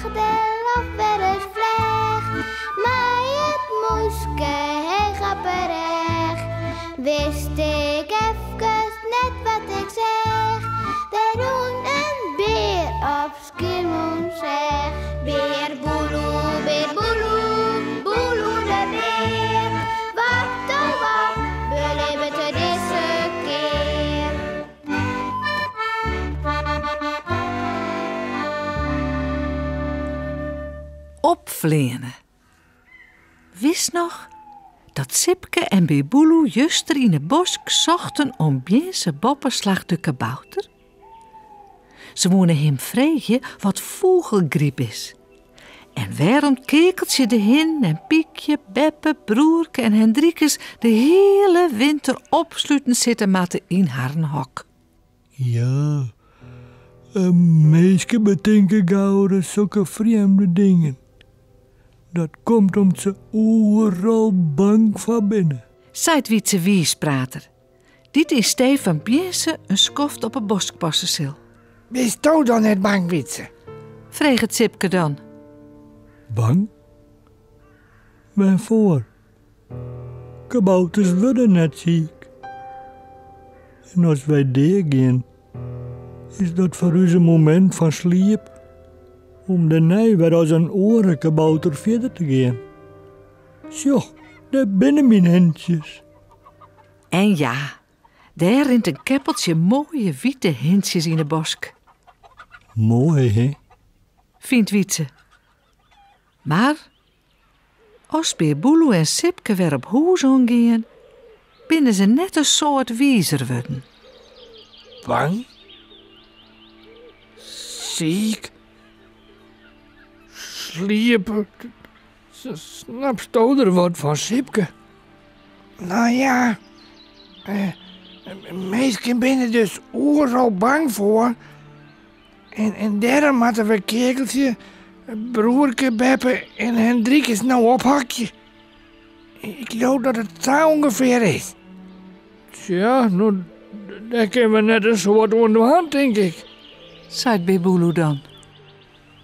Lachet de loft wer ris flecht. Mei it mûske heech op 'e rêch. Wist ik efkes net wat ik seach. Der rûn in bear op Skiermûntseach. Bear Boeloe, bear Boeloe, Boeloe de bear. Wat oh wat belibbet er dizze kear? Opfleane. Witst noch dat Sipke en Bear Boeloe juster yn 'e bosk sochten om Bjinse Boppeslach de kabouter? Se woene him freegje wat fûgelgryp is en wêrom't Keakeltsje de hin en Pykje, Beppe, Broerke en Hendrikus de hiele winter opsluten sitte moatte yn harren hok. Ja, minsken betinke gauris sokke frjemde dingen. Dat komt om't se oeral bang foar binne. Seit Wytse Wiisprater, dy't yn stee fan Bjinse in skoft op 'e bosk passe sil. Bisto dan net bang, Wytse? Freget Sipke dan. Bang? Wêrfoar? Kabouters wurde net siik. En as wy deagean, is dat foar ús in momint fan sliep om dêrnei wer as in oare kabouter fierder te gean. Sjoch, dêr binne myn hintsjes. En ja, dêr rint in keppeltsje moaie wite hintsjes yn 'e bosk. Moai, hè? Fynt Wytse. Mar as Bear Boeloe en Sipke wer op hûs oangean, binne se net in soad wizer wurden. Bang? Siik? Sliepe? Snapsto der wat fan, Sipke? No ja, minsken binne dus oeral bang foar. En dêrom moatte we Keakeltsje, Broerke, Beppe en Hendrikus no ophokje. Ik leau dat it sa ûngefear is. Tsja, no, dêr kinne we net in soad oan dwaan, tink ik. Seit Bear Boeloe dan.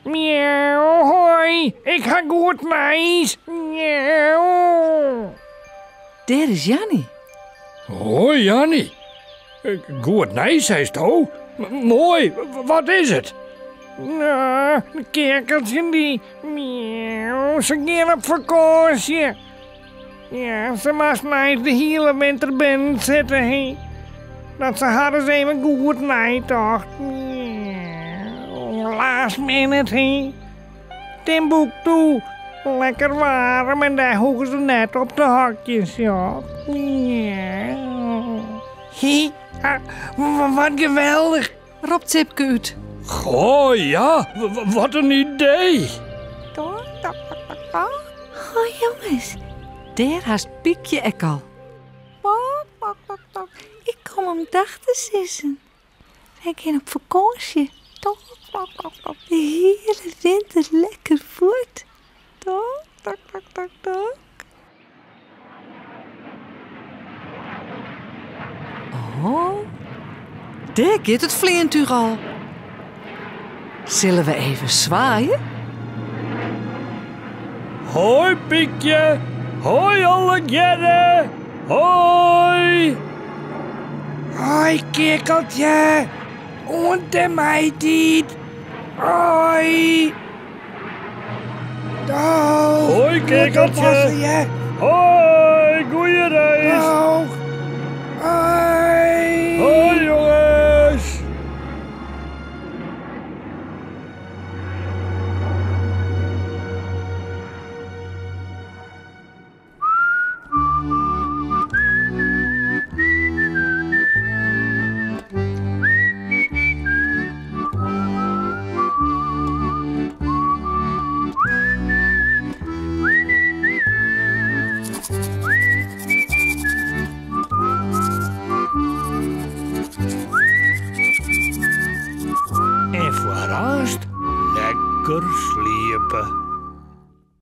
Miauw, hoi, ik ha goed nijs. Miauw. Dêr is Janny. Hoi Janny. Goed nijs, seisto? Moai, wat is it? No, Keakeltsje dy, miauw, se gean op fakânsje. Ja, se moast neist de hiele winter binnen sitte, hé. Dat se har ris even goed neitocht. Miauw, last minute, hé. Timbuktu, lekker waarm en dêr hoege se net op te hokjen, sjoch. Miauw. Hi, wat geweldich. Ropt Sipke út. Goh, ja, wat in idee! Oh jonges, dêr hast Pykje ek al. Ik kom om dag te sizzen. Wy gean op fakânsje. De hiele winter lekker fuort. Oh, dêr giet it fleantúch al. Sille we even swaaie? Hoi Pykje, hoi allegearre, hoi! Hoi Keakeltsje, oant de maitiid. Hoi! Dag. Hoi Keakeltsje. Hoi, goeie reis. Dag. Hoi. Hoi jonges. En foarearst lekker